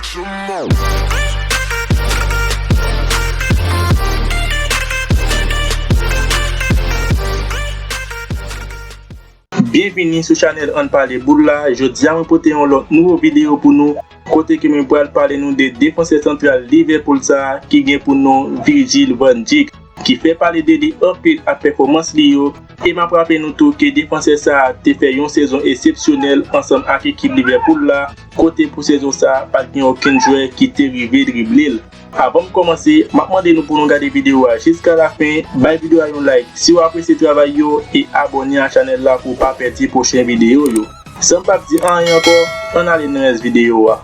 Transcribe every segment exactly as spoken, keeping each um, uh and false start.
Byenvini sou chanèl Ann Pale Boul la. Jodi a mwen pote yon lòt nouvo videyo pou nou, kote ke mwen pral pale nou de defansè santral Liverpool sa a ki gen pou non Virgil van Dijk, ki fè pale de li anpil ak pèfòmans li yo. E m ap raple nou tou ke defansè sa a te fè yon sezon eksepsyonèl ansanm ak ekip Liverpool la, kote pou sezon sa a pa t gen okenn jwè ki te rive drible l. Avan m kòmanse, m ap mande nou pou nou gade videyo a jiska lafen, bay videyo a yon like si w apresye travay yo, e abòne a chanèl la pou w pa pèdi pwochen videyo yo. San m p ap di anyen ankò, ann ale nan rès videyo a.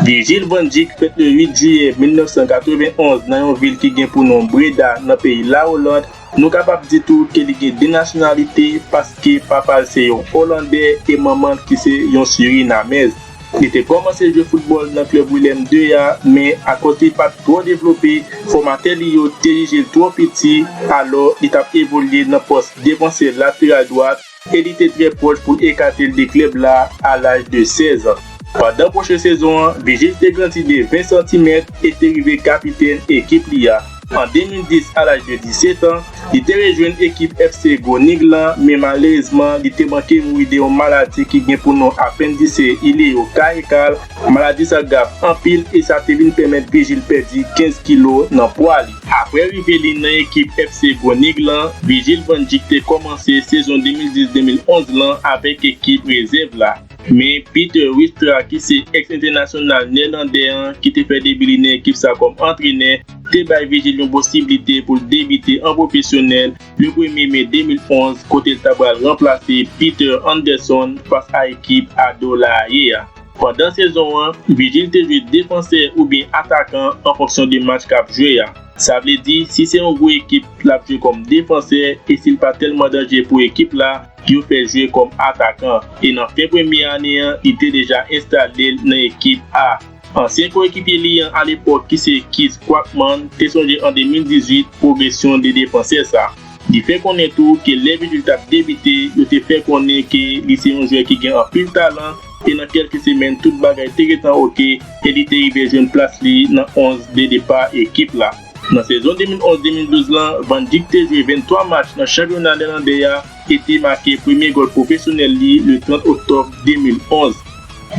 Virgil van Dijk fèt le uit jiyè mil nèf san katrevenn onz nan yon vil ki gen pou non Breda nan peyi Lawoland. Nou kapab di tou ke li gen de nasyonalite, paske papa l se yon Olandè e manman l ki se yon Sirinamèz. Li te kòmanse jwe foutbòl nan klèb Willem de a, men akoz li pa t twò devlope, fòmatè li yo te jije l twò piti, alò li t ap evolye nan pòs defansè lateral dwat, e li te trè pwòch pou l ekate l de klèb la a laj de sèz an. Pandan pwochen sezon an, Virgil te grandi de ven santimèt e te rive kapitèn ekip li a. An de mil dis, a laj de disèt an, li te rejwenn ekip F C Groningen lan, men malerezman, li te manke mouri de yon maladi ki gen pou non apendise ileyo karekal. Maladi sa grav anpil e sa te vin pèmèt Virgil pèdi kenz kilo nan pwa li. Apre rive li nan ekip F C Groningen lan, Virgil van Dijk te kòmanse sezon de mil dis de mil onz lan avèk ekip rezèv la. Men Peter Wstra, ki se èks entènasyonal nèlandè an, ki te fè debi li nan ekip sa kòm antrenè, te bay Virgil yon posiblite pou l debite an pwofesyonèl le premye me de mil onz, kote l ta pral ranplase Peter Anderson fas a ekip Ado La Haye a. Pandan sezon an, Virgil te jwe defansè oubyen atakan an fonksyon de match k ap jwe a. Sa vle di, si se yon gwo ekip, l ap jwe kòm defansè, e si l pa tèlman danje pou ekip la, yo fè l jwe kòm atakan. E nan fen premye ane an, li te deja enstale l nan ekip A. Ansyen koekipye li an alepòk, ki se Keith Kwakman, te sonje an de mil dizuit pwogresyon de defansè sa. Li fè konnen tou ke lè Virgil t ap debite, yo te fè konnen ke li se yon jwè ki gen anpil talan, e nan kèlke semèn, tout bagay te gentan oke, e li te rive jwenn plas li nan onz de depa ekip la. Nan sezon de mil onz de mil douz lan, Van Dijk te jwe venntwa match nan chanpyona nèlandè a e te make premye gòl pwofesyonèl li le trant oktòb de mil onz.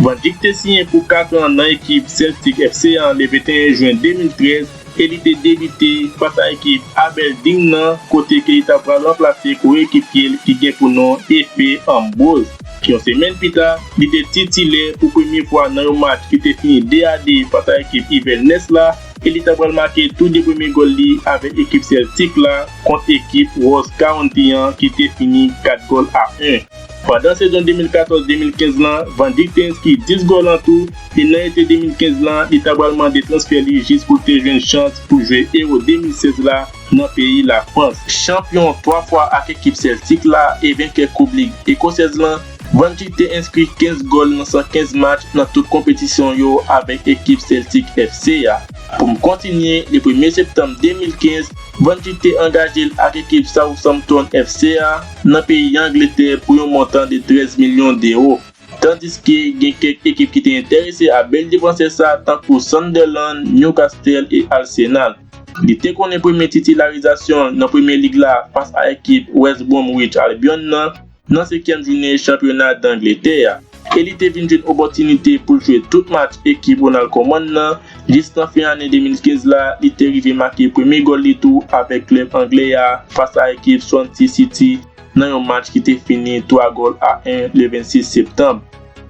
Van Dijk te siyen pou kat an nan ekip Celtic F C an le venteyen jen de mil trèz e li te debite fas a ekip Aberdeen nan, kote ke li ta pral ranplase koekipye l ki gen pou non Efe Ambrose. Yon semèn pita, li te titilè pou premye fwa nan yon match ki te fini de a de fas a ekip Inverness la, e li ta pral make tou de premye gòl li avèk ekip Celtic la kont ekip Ross County an ki te fini kat gòl a en. Pandan sezon de mil katòz de mil kenz lan, Van Dijk te enskri dis gòl an tou, e nan ete de mil kenz lan, li ta pral mande transfè li jis pou l te jwenn chans pou jwe Euro de mil sèz la nan peyi Lafrans. Chanpyon twa fwa ak ekip Celtic la e venkè Koup Lig Ekosèz lan, Van Dijk te enskri kenz gòl nan san kenz match nan tout konpetisyon yo avèk ekip Celtic F C a. Pou m kontinye, le premye septanm de mil kenz, Van Dijk te angaje l ak ekip Southampton F C a nan peyi Angletè pou yon montan de trèz milyon dewo, tandiske gen kèk ekip ki te enterese a bèl defansè sa, tankou Sunderland, Newcastle e Arsenal. Li te konnen premye titilarizasyon l nan Premye Lig la fas a ekip West Bromwich Albion nan, nan senkyèm jounen chanpyona Dangletè a, e li te vin jwenn opòtinite pou l jwe tout match ekip Ronald Koeman nan, jis nan fen ane de mil kenz la, li te rive make premye gòl li tou avèk klèb anglè a fas a ekip Swansea City nan yon match ki te fini twa gòl a en le vennsis septanm.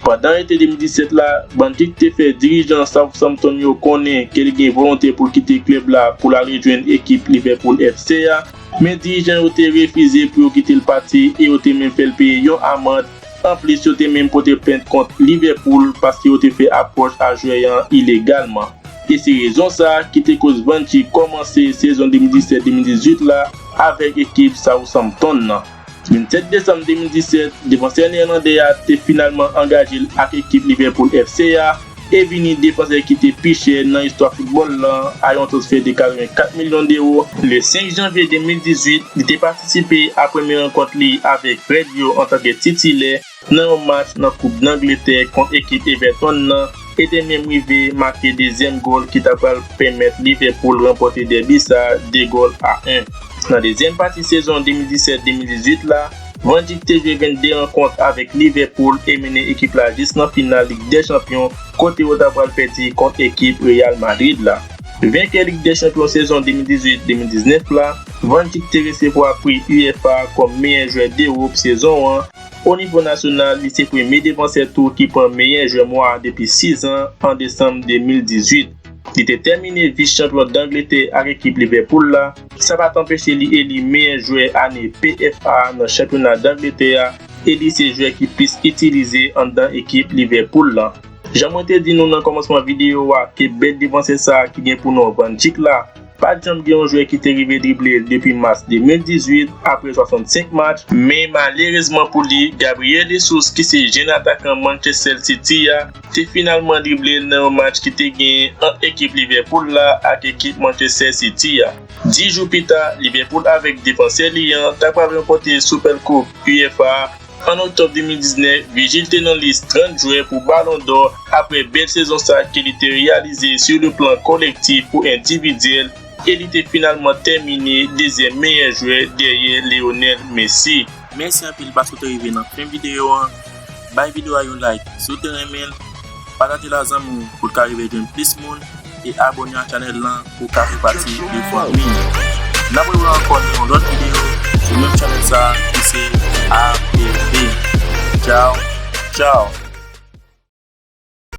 Pandan ete de mil disèt la, Van Dijk te fè dirijan Southampton yo konnen ke li gen volonte pou l kite klèb la pou l al rejwenn ekip Liverpool F C a, men dirijan yo te refize pou yo kite l pati e yo te menm fè l peye yon amann. Anplis, yo te menm pote plent kont Liverpool paske yo te fè apwòch a jwè an ilegalman. E se rezon sa a ki te koz Van Dijk kòmanse sezon de mil disèt de mil dizuit la avèk ekip Southampton nan. Vennsèt desanm de mil disèt, defansè nèlandè a te finalman angaje l ak ekip Liverpool F C a e vini defansè ki te pi chè nan istwa foutbòl lan a yon transfè de katrevenkat milyon dewo. Le senk janvye de mil dizuit, li te patisipe a premye rankont li avèk Reds yo antanke titilè nan yon match nan Koup Dangletè kont ekip Everton nan, e te menm rive make dezyèm gòl ki ta pral pèmèt Liverpool ranpòte dèbi sa de gòl a en. Nan dezyèm pati sezon de mil disèt de mil dizuit la, Van Dijk te jwe vennde rankont avèk Liverpool e mennen ekip la jis nan final Lig dè Chanpyon, kote yo ta pral pèdi kont ekip Real Madrid la. Venkè Lig dè Chanpyon sezon de mil dizuit de mil diznèf la, Van Dijk te resevwa pri UEFA kòm meyè jwè d'Ewòp sezon an. O nivo nasyonal, li se premye defansè tou ki pran meyè jwè mwa depi sis an an desanm de mil dizuit. Li te tèmine vis chanpyon Dangletè ak ekip Liverpool la. Sa pa t anpeche li eli meyè jwè ane P F A nan chanpyona Dangletè a, e li se jwè ki plis itilize anndan ekip Liverpool lan. Jan mwen te di nou nan kòmansman videyo a, ke bèl defansè sa a ki gen pou non Van Dijk la, pa t janm gen yon jwè ki te rive drible l depi mas de mil dizuit, apre swasannsenk match, men malerezman pou li, Gabriel Jesus, ki se jèn atakan Manchester City a, te finalman drible l nan yon match ki te genyen ant ekip Liverpool la ak ekip Manchester City a. Dis jou pita, Liverpool avèk defansè li an ta pral ranpòte Super Coupe UEFA. An oktòb de mil diznèf, Virgil te nan lis trant jwè pou Ballon d'Or apre bèl sezon sa ke li te reyalize sou le plan kolektif ou endividyèl, e li te finalman tèmine dezyèm meyè jwè dèyè Lionel Messi. Mèsi anpil paske w te rive nan fen videyo an. Bay videyo a yon like si w te renmen l, pataje l a zanmi w pou l ka rive jwenn plis moun, e abòne ak chanèl lan pou w ka fè pati de fanmi. N ap rewè ankò nan yon lòt videyo sou menm chanèl sa a ki se A P P. Tchaw, tchaw.